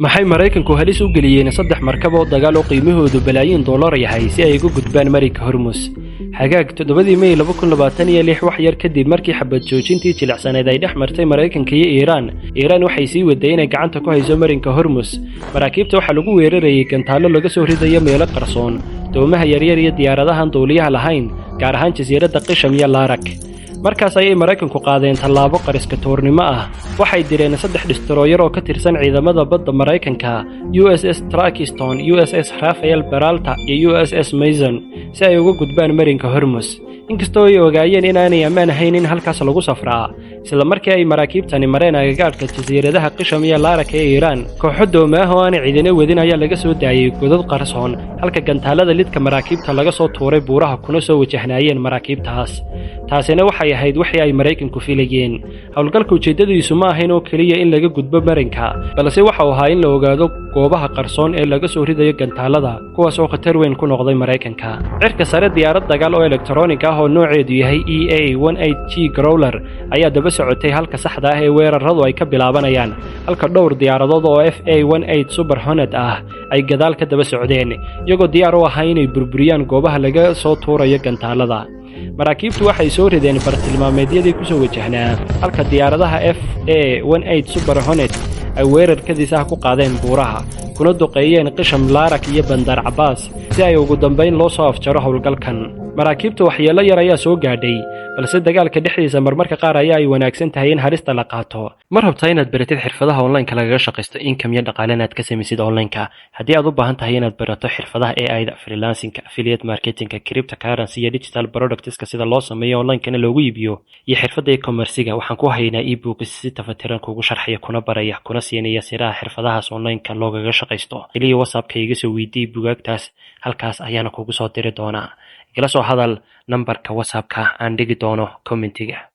Maxay Maraykanku halis u geliyeen saddex markab oo dagaal oo qiimahoodu balaayiin dollar yahay si ay uga gudbaan marinka Hormus? Hagaag, 7-dii May 2026, wax yar kadib markii xabad joojintii jilicsaneed ay dhex martay Maraykanka iyo Iiraan, Iiraan waxay sii waday inay gacanta ku hayso marinka Hormus. Maraakiibta waxaa lagu weerarayay gantaallo laga soo ridayo meelo qarsoon, doomaha yaryar iyo diyaaradahan duuliyaha lahayn, gaar ahaan jasiiradda Qisham iyo Laarak. Markaas ayay Maraykanku qaadeen tallaabo qariska tuurnimo ah. Waxay direen saddex destroyer oo ka tirsan ciidamada badda Maraykanka, USS Truxtun, USS Rafael Peralta iyo USS Mason, si ay uga gudbaan marinka Hormus, inkastoo ay ogaayeen inaanay ammaan ahayn in halkaas lagu safraa. Isla markii ay maraakiibtani mareen agagaadhka jasiiradaha Qisham iyo Laarak ee Iiraan, kooxo dooma ah oo aanay ciidina wadin ayaa laga soo daayey godad qarsoon, halka gantaalada lidka maraakiibta laga soo tuuray buuraha kuna soo wajahnaayeen maraakiibtaas. Taasina waxay ahayd wixii ay Maraykanku filayeen. Howlgalka ujeeddadiisu ma ahayn oo keliya in laga gudbo marinka, balse waxau ahaa in la ogaado goobaha qarsoon ee laga soo ridayo gantaalada, kuwaas oo khatar weyn ku noqday Maraykanka. Cirka sare, diyaarad dagaal oo elektaroonig ah oo nooceedu yahay EA-18G Growler ayaa daba socotay halka saxda ah ee weeraradu ay ka bilaabanayaan, halka dhowr diyaaradood oo FA-18 Super Hornet ah ay gadaal ka daba socdeen, iyagoo diyaar u ahaa inay burburiyaan goobaha laga soo tuurayo gantaalada. Maraakiibtu waxay soo rideen bartilmaameedyadii ku soo wajahnaa, halka diyaaradaha FA-18 Super Hornet ay weerar kadis ah ku qaadeen buuraha, kuna duqeeyeen Qisham, Laarak iyo Bandar Cabaas, si ay ugu dambayn loo soo afjaro howlgalkan. Maraakiibta waxyeello yar ayaa soo gaadhay, balse dagaalka dhexdiisa marmarka qaar ayaa ay wanaagsan tahay in halista la qaato. Ma rabtaa inaad baratid xirfadaha onlineka lagaga shaqaysto, income iyo dhaqaale inaad ka samaysid onlineka? Haddii aad u baahan tahay inaad barato xirfadaha AI-da, freelancingka, affiliate marketingka, cryptocurrency iyo digital productska sida loo sameeyo onlinekana loogu iibiyo, iyo xirfadda e-commercega, waxaan ku haynaa ebooks si tafatiran kugu sharxaya, kuna baraya, kuna siinaya siraha xirfadahaas onlineka loogaga shaqaysto. Keliya WhatsAppka iga soo weydiiyey bugaagtaas, halkaas ayaana kugu soo diri doonaa. Igala soo hadal nambarka WhatsAppka aan dhigi doono commentiga.